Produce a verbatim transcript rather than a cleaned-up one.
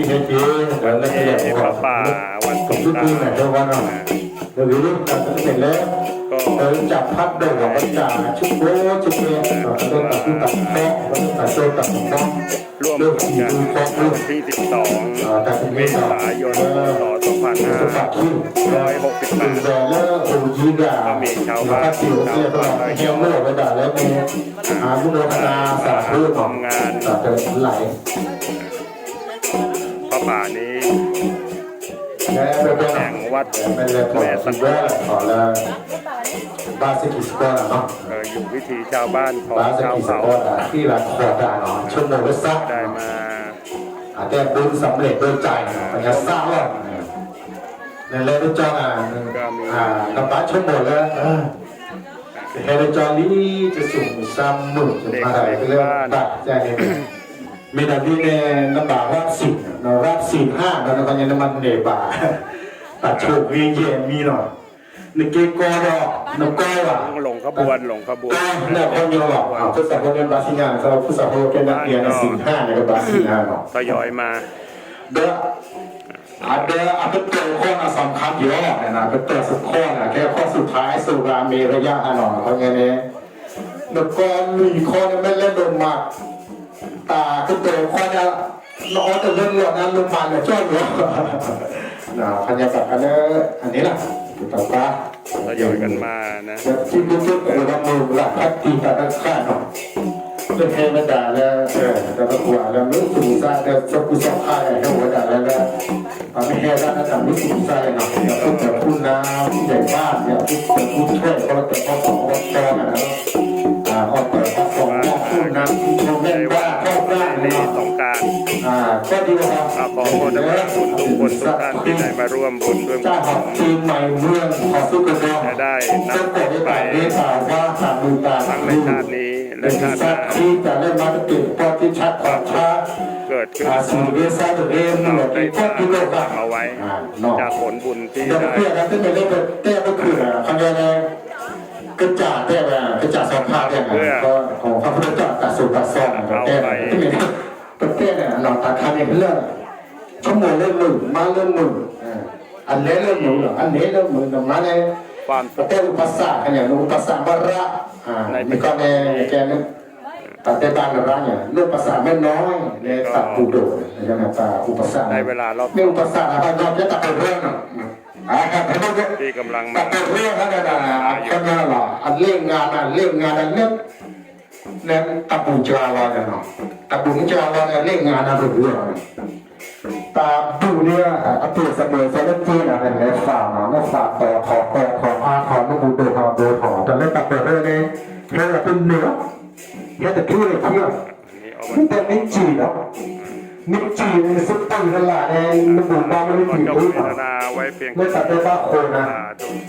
เฮ็ดเองแล้วก็อยาก ที่ บอก พระป่าวัด ผม สุ ที่ ตา พูดหน่อยเท่าว่าเนาะ เดี๋ยวนี้การจะเป็นแล้ว ก็ เออ จับพัดดอกมาจากชุดโบ้ชุดเนี้ย เอ่อ ก็ต้องตัดที่ตัดแปะ ก็ต้องตัดโซ่ตัดหม้อ ร่วมกัน เรื่องที่ดูแปะ วันที่ สิบสอง เอ่อ ตัดสิน เมษายน เอ่อ พ.ศ. สองพันห้าร้อยหกสิบแปด แล้วโอ้ยด่า ก็มีชาวบ้าน ชาวบ้าน เฮียโม่ไปด่าแล้วมี อานุโมทนาสาธุเนาะ ทำงาน สาธุหลาย พระป่านี้ และเป็น แห่งวัด เป็นเรื่องของ แม่สะ ที่ว่าขอละ บาสิกิสกอลเนาะ เอ่อ อยู่วิถีชาวบ้านของ บาสิ ชาว กิส เขา กอลที่ละขอดาเนาะ ชั่วโมงละสัก ได้มา อาจจะบุญสำเร็จด้วยใจเนาะ ปัญญาสร้างว่า นั่นแหละทุกเจ้าอ่ะ ก็มี อ่า กระป๋าชั่วโมงแล้ว เออ แค่ในจอนี้จะสูงซ้ำหมื่นจะมาได้เรื่องบัตรใจเนี่ย มีแต่ที่เนี่ยน้ำบาวัดสินเนาะ วัดสินห้าแล้วก็ยังน้ำมันเนบา ตัดโชคมีเย็นมีหน่อย นึกเก็ตก็ดอกนึกก้อยว่ะ หลงขบวน หลงขบวน ก็เนี่ยคนเดียวหรอก อ่า พุทธศาสนาบาสิงาน สำหรับพุทธศาสนาเป็นนักเรียนในสินห้าเนี่ยก็บาสิงานเนาะ ทยอยมา เด้อ อันเดียวอันเป็นตัวข้อน่ะสำคัญเยอะเนี่ยนะ เป็นตัวสุดข้อน่ะ แค่ข้อสุดท้าย สุราเมรยะอ่ะเนาะ เพราะไงเนี่ย แล้วก็มีข้อนี้ไม่เล่นโดนหมาก ตาคือตัวข้อนี้ เราเอาแต่เรื่องเรื่องนั้นลงมาเนี่ยจ้อยเนาะ นะ พันยาบัตรอันนี้ อันนี้ล่ะ ต่อไป ทยอยกันมานะ แบบที่รู้สึกว่าเราหลักพัฒนาการเนาะ เป็นเทวดาแล้ว เออ แต่ละตัวแล้วรู้สึกว่าจะสกุลสำคัญเทวดาแล้วนะ ตอนนี้แค่ด้านนั้นรู้สึกว่าจะเนาะ อย่าพูดแต่พูดนะ ผู้ใหญ่บ้าน อย่าพูดแต่พูดช่วย เพราะแต่พอสองวัดตอนนะ อ่า ออกแต่พอสองวัดพูดนะ ผู้ชมแม่นบ้าน พ่อบ้านเนาะ สงกรานต์ อ่า ก็ดีนะครับ อ่า ขอโมทนาบุญทุกคนทุกท่านที่ได้มาร่วมบุญร่วมกุศล เจ้าของปีใหม่เมืองขอสุขเนาะ จะได้นำไป เจ้าของได้ไปเมตตาว่าสามีตา ทั้งในชาตินี้และชาติหน้า ที่จะได้มาเป็นปฏิชักของพระ เกิดขึ้น อ่า สุริยะเสถียร เราได้สร้างเอาไว้ อ่า เนาะ จากผลบุญที่ เดี๋ยว ได้ เพื่อนนะ ที่ไม่ได้ไปแก้ก็คืออ่ะ เขาเรียกอะไร กระจาดแก้ไปอ่ะ กระจาดสองภาคแก้ไปอ่ะ เพื่อ ก็ของพระพุทธเจ้าตัดสูตรตัดซองอ่ะ เอา แก้ไป ไป ที่ไม่ได้ไปแก้เนี่ย เราตัดทำเองเรื่อง ชั่วโมงเรื่องหนึ่ง มาเรื่องหนึ่ง อ่า อันนี้เรื่องหนึ่งเหรอ อันนี้เรื่องหนึ่งเหรอ มาใน ความ แต่อุปสรรคเนี่ย อุปสรรควาระ อ่า ใน มีก็ในแกนึก ตัดแต่บางระเนี่ย ลูกภาษาแม่น้อย และตัดปูโดดนะครับ ตาอุปสรรค ได้เวลารอบ ไม่อุปสรรคอะไร เราจะตัดไปเรื่องอ่ะ อ่า ครับ ที่กำลังมา ตัดไปเรื่องแล้วนะ คนนั้นหรอ อันเร่งงาน อันเร่งงาน อันเนี้ย เนี่ย ตะปูจราลอยเนี่ยเนาะ ตะปูจราลอยเนี่ย เร่งงาน อันเรื่อง ตาปูเนี่ย อ่ะ เปรียบเสมือนเซเลนจีนะ เป็นไง ฝาเนาะ เนี่ย ฝาต่อ ขอ กอ ขอ อา ขอ ลูกปูโดด ขอ โดด ขอ แต่เล่นตะปูเรื่องนี้ เรื่องเป็นเหนือ แค่แต่เที่ยวเที่ยว อันนี้เอาไว้ นี่แต่ไม่จีเนาะ ไม่จีในซุปเปอร์ตลาดในระบุบ้านไม่ได้จี ก็ ด้วย เว นะ ทนาไว้เพียง ไม่ตัดได้บ้าโคนนะ สาธุ